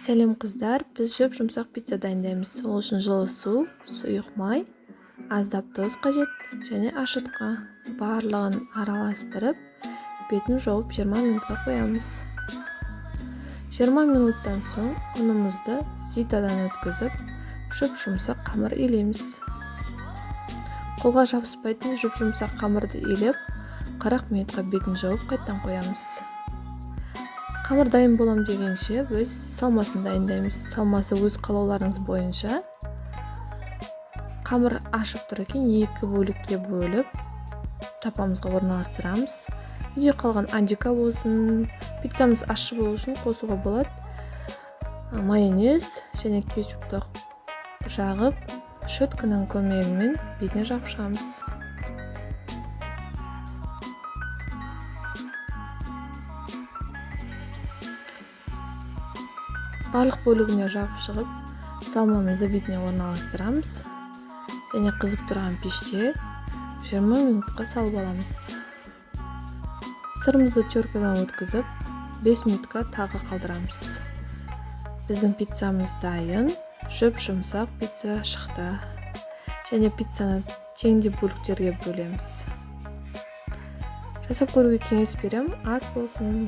Сәлем, қыздар! Біз жұп-жұмсақ пицца дайындаймыз. Ол үшін жылы су, сұйық май, аздап тұз қажет және ашытқы. Барлығын араластырып, бетін жауып, 20 минутқа қоямыз. 20 минуттан соң ұнымызды ситодан өткізіп, жұп-жұмсақ қамыр илейміз. Қолға жабыспайтын жұп-жұмсақ қамырды илеп, 40 минутқа бетін жауып, қайтадан қоямыз. Қамыр дайын болам дегенше, біз салмасын дайындаймыз. Салмасы өз қалауларыңыз бойынша. Қамыр ашып тұр екен, екі бөлікке бөліп, тапамызға орналастырамыз. Үйде қалған аджика болсын, пиццамыз ащы болу үшін қосуға болады. Майонез және кетчупты жағып, щетканың көмегімен бетіне жағып шығамыз. Барлық бөлігіне жағып шығып, салмамызды бетіне орналастырамыз және қызып тұрған пеште 20 минутқа салып аламыз. Сырымызды теркадан өткізіп, 5 минутқа тағы қалдырамыз. Біздің пиццамыз дайын, жұп-жұмсақ пицца шықты. Және пиццаны теңдей бөліктерге бөлеміз. Жасап көруге кеңес беремін. Ас болсын.